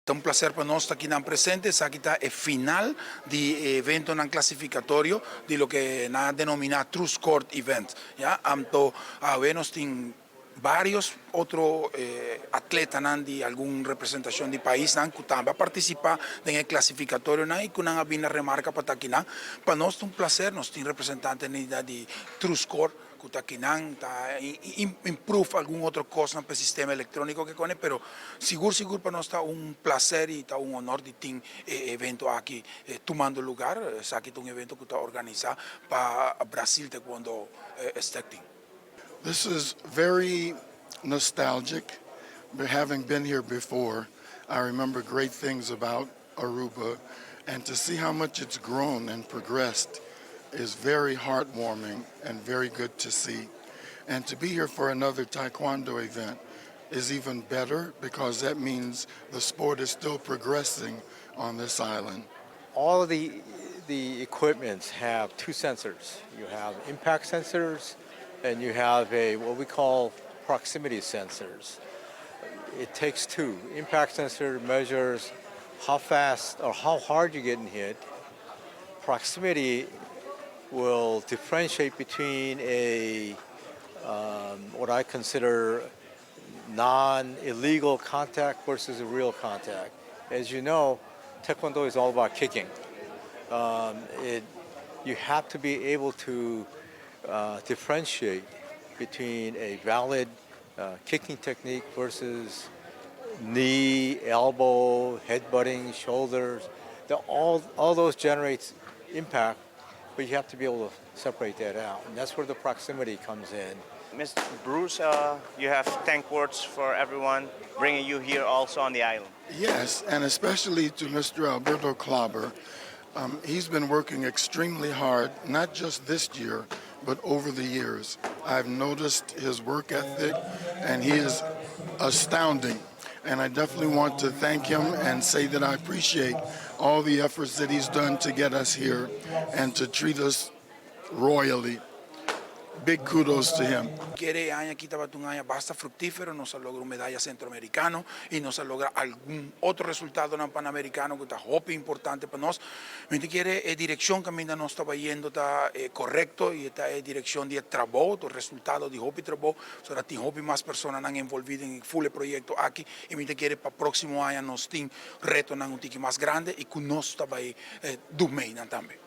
Ta un placer pa nos ta akinan presente. Esaki ta e final di e eventonan clasificatorio di loke nan a denomina True Scored Event. Ya, anto awe nos tin varios otro atletanan di algun representacion di paisnan cu tambe a participa den e clasificatorionan y cu nan a bin na remarca pa ta akinan. Pa nos ta un placer, nos tin representantenan di True Score cu ta akinan ta improve algun otro cosnan pa e sistema electronico ke cone, pero sigur sigur pa nos ta un placer y ta un honor di tin e evento aki tumando lugar. Esaki ta un evento cu ta organisa pa Brasil Taekwondo Stichting. This is very nostalgic, but having been here before, I remember great things about Aruba, and to see how much it's grown and progressed is very heartwarming and very good to see. And to be here for another Taekwondo event is even better because that means the sport is still progressing on this island. All of the equipments have two sensors. You have impact sensors and you have a what we call proximity sensors. It takes two. Impact sensor measures how fast or how hard you're getting hit. Proximity will differentiate between a what I consider non-illegal contact versus a real contact. As you know, Taekwondo is all about kicking. You have to be able to differentiate between a valid kicking technique versus knee, elbow, headbutting, shoulders. All those generates impact, but you have to be able to separate that out. And that's where the proximity comes in. Mr. Bruce, you have thank words for everyone bringing you here also on the island. Yes, and especially to Mr. Alberto Klobber. He's been working extremely hard, not just this year, but over the years. I've noticed his work ethic, and he is astounding. And I definitely want to thank him and say that I appreciate all the efforts that he's done to get us here and to treat us royally. Big kudos to him. Kere aña aki tabata un aña basta fructifero, nos a logra un medaya centroamericano y nos a logra algun otro resultado na panamericano cu ta hopi importante pa nos. Mi ta kere e direccion caminda nos ta bayendo ta corecto y ta e direccion di trabou, e resultado di hopi trabou, so tin hopi mas personanan envolvi den full proyecto aki y mi ta kere pa proximo aña nos tin retonan un tiki mas grandi y cu nos ta bay do nan tambe.